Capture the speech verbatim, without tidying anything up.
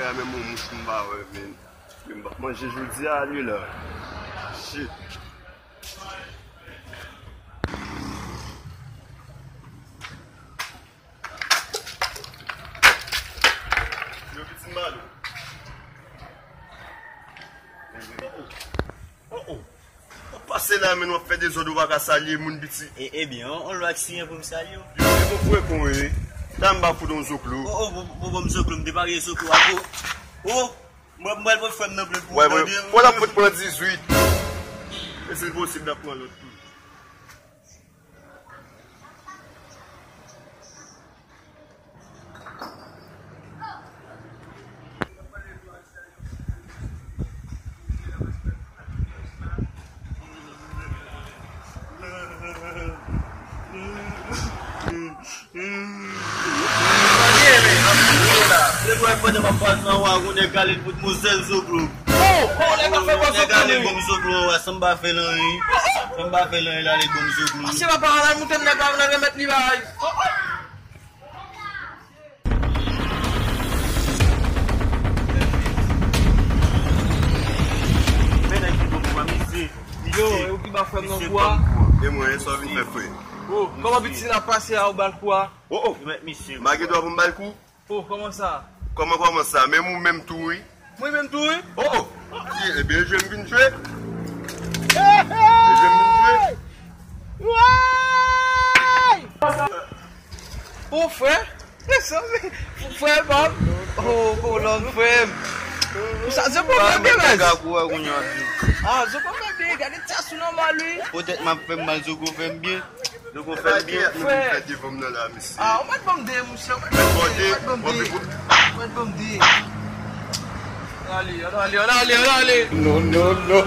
Menm yon mouch m pa wè, men. Men m p ap manje jodi a, li la. Shit. Yo, piti m ba nou. Oh, oh. W ap pase la, men w ap fè dezòd, ou pa ka salye moun piti. E, ebyen, on, on lwa k siyen pou m salye w. Yo, se bon frekan w ye. Ta m ba fout on zoklo. Oh, oh, bon, bon, bon, zoklo, m te pare zoklo a pou. Oh, mwen, mwen, mwen, frè m nan plen pou tande. Wè, wè, w ap fout pran dizuit. E si l posib, n ap pran lòt tou. Nèg wè pandan m ap pase nan wa, gon nèg ale l fout m on sèl zoklo. Oh, oh, nèg la fè bon zoklo, wi. Nèg ale l bon zoklo, wè, san m pa fè l anyen. San m pa fè l anyen, l ale l bon zoklo. Mache papa, al moute m nèg la, nan remèt li bagay. Oh, oh. Men nèg ki bon pou mwen, misye, misye. Yo, e ou ki ba frè m nan kou a? E mwen, sa w vin fè, frè? Oh, kòman piti la pase a, ou ba l kou a? Oh, oh. Remèt misye. M pa gen dwa pou m ba l kou? Oh, kòman sa? Kòman, kòman sa? Men ou menm tou, wi. Mwen menm tou, wi. Oh, oh. Ki, ebyen, jwe m vin jwe. E jwe m vin jwe. Woy! Oh, frè. Frè Bob. Oh, kolòn, frè m. Sa, se pwoblèm de baz. Ah, se pwoblèm de, gade tchas ou nòmal, wi. Poutèt m ap fè m mal, Zoko fè m byen. Zoko fè m byen. Frè. Fè devan m nan la, mesye. Ah, ou mèt ban m de, mesye, ou mèt ban m de, ou mèt ban m de. Ou mèt ban m de. Ann ale, ann ale, ann ale, ann ale. Non, non, non.